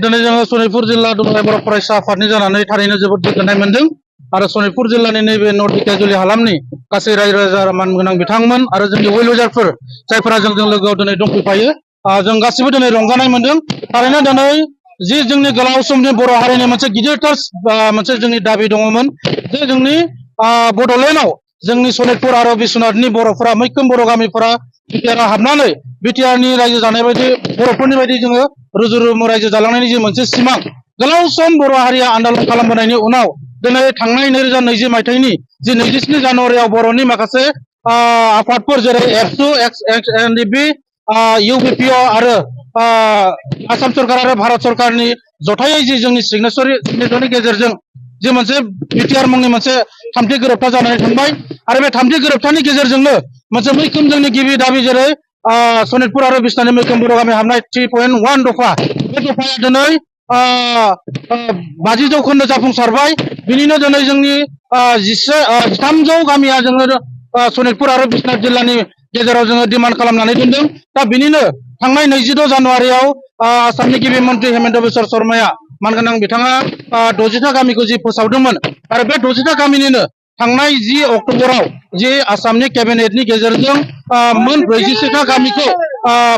दिनै जोङो सनितपुर जिल्ला दुलाराय बर' फरायसा आफादनि जानानै थारैनो जोबोद गोजोननाय मोन्दों आरो सनितपुर जिल्लानि नैबे नर्थ दिखियाजुलि हालामनि गासै रायजो राजा मानगोनां बिथांमोन आरो जोंनि वेल विजारफोर जायफोरा जोंजों लोगोआव दिनै दंफैफायो जों गासिबो दिनै रंजानाय मोन्दों थारैनो दिनै जि जोंनि गोलाव समनि बर' हारिनि मोनसे गिदिरथार मोनसे जोंनि दाबि दङमोन जे जोंनि बड'लेण्डआव जोंनि सनितपुर आरो बिश्वनाथनि बर'फोरा मैखोम बर' गामिफोरा बिटिआरआव हाबनानै बिटिआरनि रायजो जानाय बायदि बर'फोरनि बायदि जोङो रुजु रुमु रायजो जालांनायनि जे मोनसे सिमां गोलाव सम बर' हारिया आन्दालन खालामबोनायनि उनाव दिनै थांनाय 2020 मायथाइनि जे 27 जानुवारियाव बर'नि माखासे आफादफोर जेरै एबसु एनडिपि इउबिपिअ आरो आसाम सरकार आरो भारत सरकारनि जथायै जि जोंनि सिगनेचरनि गेजेरजों जे मोनसे बिटिआर मुंनि मोनसे थामथि गोरोबथा जानानै थांबाय आरो बे थामथि गोरोबथानि गेजेरजोंनो मोनसे मैखोम जोंनि गिबि दाबि जेरै सनितपुर आरो बिश्वनाथनि मैखोम बर' गामि हाबनाय 3.1 दफा बे दफाया दिनै 50 जौखोन्दो जाफुंसारबाय बिनिनो दिनै जोंनि 1300 गामिया जोङो सनितपुर आरो बिश्वनाथ जिल्लानि गेजेराव जोङो डिमान्ड खालामनानै दोनदों दा बिनिनो थांनाय 26 जानुवारियाव आसामनि गिबि मन्त्रि हेमन्त बिश्व शर्माया मानगोनां बिथाङा 60टा गामिखौ जि फोसावदोंमोन आरो बे 60टा गामिनिनो थांनाय 10 अक्ट'बराव जि आसामनि केबिनेटनि गेजेरजों मोन 44टा गामिखौ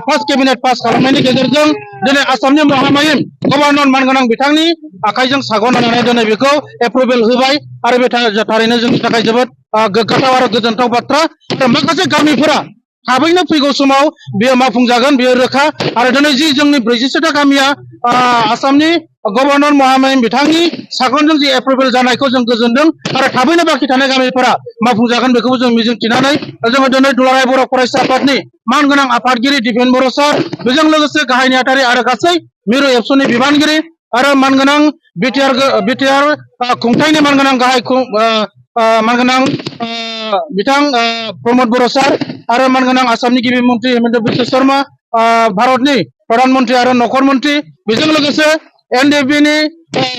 फार्स्ट केबिनेट पास खालामनायनि गेजेरजों दिनै आसामनि महामहिम गभर्नर मानगोनां बिथांनि आखाइजों सागन होनानै दिनै बेखौ एप्रुभेल होबाय आरो बे थारैनो जोंनि थाखाय जोबोद गोग्गाथाव आरो गोजोनथाव बाथ्रा आरो माखासे गामिफोरा थाबैनो फैगौ समाव बेयो मावफुंजागोन बेयो रोखा आरो दिनै जि जोंनि 44टा गामिया आसामनि गभर्नर महामहिम बिथांनि सागनजों जि एप्रुभेल जानायखौ जों गोजोनदों आरो थाबैनो बाखि थानाय गामिफोरा मावफुंजागोन बेखौबो जों मिजिंथिनानै जोङो दिनै दुलाराय बर' फरायसा आफादनि मानगोनां आफादगिरि दिपेन बर' सार बेजों लोगोसे गाहाय नेहाथारि आरो गासै मिरु एबसुनि बिबानगिरि आरो मानगोनां बिटिआर खुंथायनि मानगोनां गाहाय मानगोनां बिथां प्रमद बर' सार आरो मानगोनां आसामनि गिबि मन्त्रि हेमन्त बिश्व शर्मा भारतनि प्रधान मन्त्रि आरो नखर मन्त्रि बेजों लोगोसे एनडिएफबिनि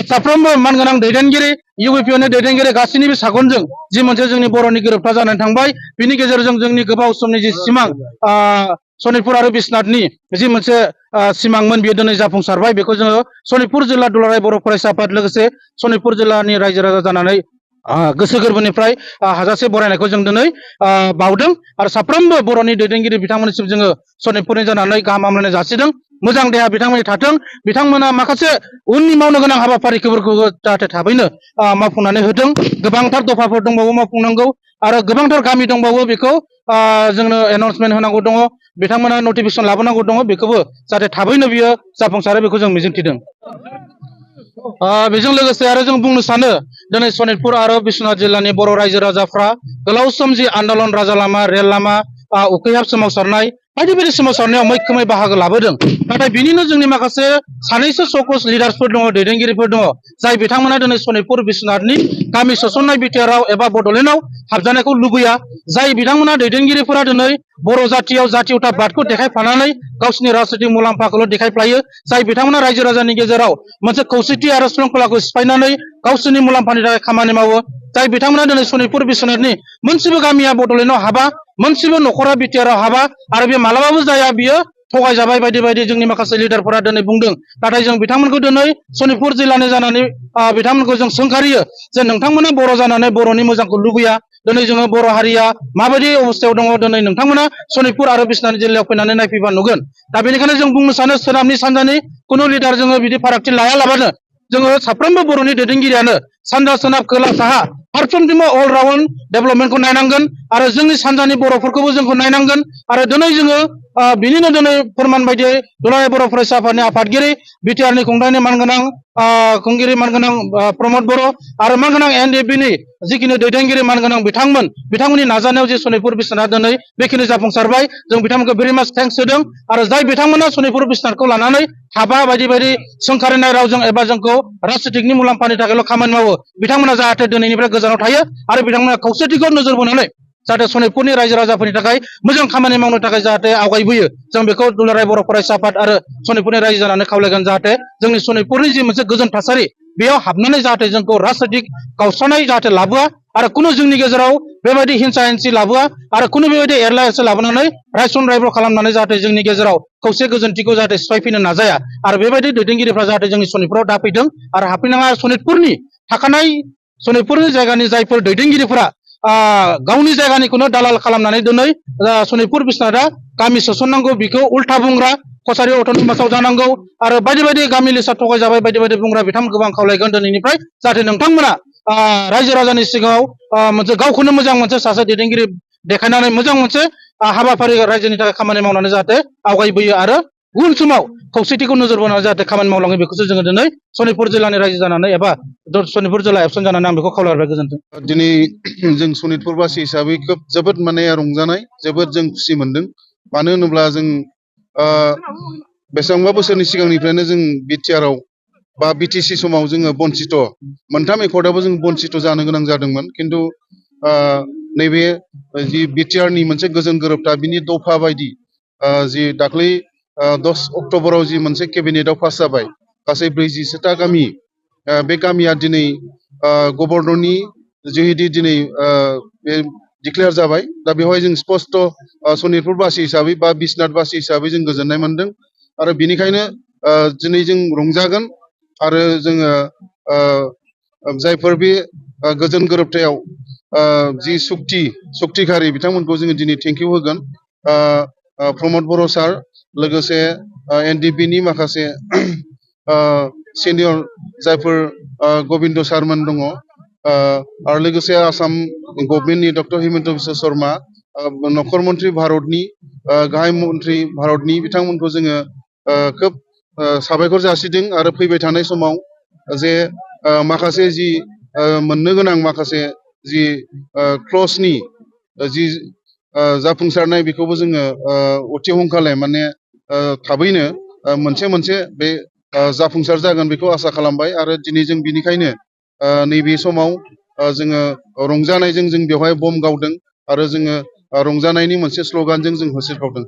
साफ्रोमबो मानगोनां दैदेनगिरि इउबिपिअनि दैदेनगिरि गासैनिबो सागनजों जि मोनसे जोंनि बर'नि गोरोबथा जानानै थांबाय बिनि गेजेरजों जोंनि गोबाव समनि जि सिमां सनितपुर आरो बिश्वनाथनि जि मोनसे सिमांमोन बेयो दिनै जाफुंसारबाय बेखौ जोङो सनितपुर जिल्ला दुलाराय बर' फरायसा आफाद लोगोसे सनितपुर जिल्लानि रायजो राजा जानानै गोसो गोरबोनिफ्राय हाजासे बरायनायखौ जों दिनै बावदों आरो साफ्रोमबो बर'नि दैदेनगिरि बिथांमोननिसिम जोङो सनितपुरनि जानानै गाहाम हामलायनाय जासिदों मोजां देहा बिथांमोननि थाथों बिथांमोना माखासे उननि मावनो गोनां हाबाफारिफोरखौ जाहाथे थाबैनो मावफुंनानै होथों गोबांथार दफाफोर दंबावो मावफुंनांगौ आरो गोबांथार गामि दंबावो बेखौ जोंनो एनाउन्समेन्ट होनांगौ दङ बिथांमोना नटिफिकेसन लाबोनांगौ दङ बेखौबो जाहाथे थाबैनो बियो जाफुंसारो बेखौ जों मिजिंथिदों बेजों लोगोसे आरो जों बुंनो सानो दिनै सनितपुर आरो बिश्वनाथ जिल्लानि बर' रायजो राजाफ्रा गोलाव सम जि आन्दलन राजा लामा रेल लामा उखैहाब सोमावसारनाय बायदि बायदि सोमावसारनायाव मैखोमै बाहागो लाबोदों नाथाय बिनिनो जोंनि माखासे सानैसो सकस लिडार्सफोर दङ दैदेनगिरिफोर दङ जाय बिथांमोना दिनै सनितपुर बिश्वनाथनि गामि सोसननाय बिटिआरआव एबा बड'लेण्डआव हाबजानायखौ लुबैया जाय बिथांमोना दैदेनगिरिफोरा दिनै बर' जाथियाव जातीयता बादखौ देखायफानानै गावसिनि राजनीतिक मुलाम्फाखौल' देखायफ्लायो जाय बिथांमोना रायजो राजानि गेजेराव मोनसे खौसेथि आरो श्रृंखलाखौ सिफायनानै गावसोरनि मुलाम्फानि थाखाय खामानि मावो जाय बिथांमोना दिनै सनितपुर बिश्वनाथनि मोनसेबो गामिया बड'लेण्डआव हाबा मोनसेबो न'खरा बिटिआरआव हाबा आरो बे मालाबाबो जाया बियो थगायजाबाय बायदि बायदि जोंनि माखासे लिडारफोरा दिनै बुंदों नाथाय जों बिथांमोनखौ दिनै सनितपुर जिल्लानि जानानै बिथांमोनखौ जों सोंखारियो जे नोंथांमोना बर' जानानै बर'नि मोजांखौ लुबैया दिनै जोङो बर' हारिया माबायदि अबस्थायाव दङ दिनै नोंथांमोना सनितपुर आरो बिश्वनाथ जिल्लायाव फैनानै नायफैबा नुगोन दा बेनिखायनो जों बुंनो सानो सोनाबनि सानजानि खुनु लिडार जोङो बिदि फारागथि लायालाबानो जोङो साफ्रोमबो बर'नि दैदेनगिरियानो सानजा सोनाब खोला साहा फारफ्रोमथिंबो अल राउन्ड डेभेलपमेन्टखौ नायनांगोन आरो जोंनि सानजानि बर'फोरखौबो जोंखौ नायनांगोन आरो दिनै जोङो बिनिनो दिनै फोरमान बायदियै दुलाराय बर' फरायसा आफादनि आफादगिरि बिटिआरनि खुंथायनि मानगोनां खुंगिरि मानगोनां प्रमद बर' आरो मानगोनां एनडिएफबिनि जिखिनि दैदेनगिरि मानगोनां बिथांमोननि नाजानायाव जे सनितपुर बिश्वनाथ दिनै बेखिनि जाफुंसारबाय जों बिथांमोनखौ भेरि माच थेंक्स होदों आरो जाय बिथांमोना सनितपुर बिश्वनाथखौ लानानै हाबा बायदि बायदि सोंखारिनाय रावजों एबा जोंखौ राजनीतिकनि मुलाम्फानि थाखायल' खामानि मावो बिथांमोना जाहाथे दिनैनिफ्राय गोजानाव थायो आरो बिथांमोना खौसेथिखौ नोजोर बोनानै जाहाथे सनितपुरनि रायजो राजाफोरनि थाखाय मोजां खामानि मावनो थाखाय जाहाथे आवगायबोयो जों बेखौ दुलाराय बर' फरायसा आफाद आरो सनितपुरनि रायजो जानानै खावलायगोन जाहाथे जोंनि सनितपुरनि जि मोनसे गोजोन थासारि बेयाव हाबनानै जाहाथे जोंखौ राजनैतिक गावस्रानाय जाहाथे लाबोआ आरो खुनु जोंनि गेजेराव बेबायदि हिंसा हिंसि लाबोआ आरो खुनु बेबायदि एरला एरसि लाबोनानै रायसन रायबर खालामनानै जाहाथे जोंनि गेजेराव खौसे गोजोनथिखौ जाहाथे सिफायफैनो नाजाया आरो बेबायदि दैदेनगिरिफ्रा जाहाथे जोंनि सनितपुराव दाफैथों आरो हाबफैनाङा सनितपुरनि थाखानाय सनितपुरनि जायगानि जायफोर दैदेनगिरिफोरा गावनि जायगानिखौनो दालाल खालामनानै दिनै सनितपुर बिस्वनाथआ गामि सोसननांगौ बेखौ उल्था बुंग्रा कसारि अट'नमासाव जानांगौ आरो बायदि बायदि गामि लिसा थगायजाबाय बायदि बायदि बुंग्रा बिथांमोनखौ आं खावलायगोन दिनैनिफ्राय जाहाथे नोंथांमोना रायजो राजानि सिगाङाव मोनसे गावखौनो मोजां मोनसे सासे दैदेनगिरि देखायनानै मोजां मोनसे हाबाफारि रायजोनि थाखाय खामानि मावनानै जाहाथे आवगायबोयो आरो उन समाव खौसेथिखौ नोजोर बोनानै जाहाथे खामानि मावलाङो बेखौसो जोङो दिनै सनितपुर जिल्लानि रायजो जानानै एबा सनितपुर जिल्ला एबसुन जानानै आं बेखौ खावलायहरबाय गोजोन्थों। दिनै जों सनितपुरबासि हिसाबै खोब जोबोद माने रंजानाय जोबोद जों खुसि मोनदों मानो होनोब्ला जों बेसेबांबा बोसोरनि सिगांनिफ्रायनो जों बिटिआरआव बा बिटिसि समाव जोङो बन्सित मोनथाम एकर्डआवबो जों बन्सित जानो गोनां जादोंमोन खिन्थु नैबे जि बिटिआरनि मोनसे गोजोन गोरोबथा बिनि दफा बायदि जि दाख्लै 10 अक्ट'बराव जि मोनसे केबिनेटआव पास जाबाय गासै 40सोथा गामि बे गामिया दिनै गभर्नरनि जोहैदि दिनै बे डिक्लेयार जाबाय दा बेवहाय जों स्पस्ट सनितपुरबासि हिसाबै बा बिस्वनाथबासि हिसाबै जों गोजोननाय मोनदों आरो बिनिखायनो दिनै जों रंजागोन आरो जोङो जायफोर बे गोजोन गोरोबथायाव जि सक्तिखारि बिथांमोनखौ जोङो दिनै थेंकिउ होगोन प्रमद बर' सार लोगोसे एनडिपिनि माखासे सिनियर जायफोर गबिन्द सारमोन दङ आरो लोगोसे आसाम गभर्नमेन्टनि डक्टर हिमन्त बिश्व शर्मा नखर मन्त्रि भारतनि गाहाय मन्त्रि भारतनि बिथांमोनखौ जोङो खोब साबायखर जासिदों आरो फैबाय थानाय समाव जे माखासे जि मोननो गोनां माखासे जि क्लजनि जि जाफुंसारनाय बेखौबो जोङो अति हंखाले माने थाबैनो मोनसे बे जाफुंसार जागोन बेखौ आसा खालामबाय आरो दिनै जों बिनिखायनो नैबे समाव जोङो रंजानायजों जों बेवहाय बम गावदों आरो जोङो रंजानायनि मोनसे स्ल'गानजों जों होसिरखावदों।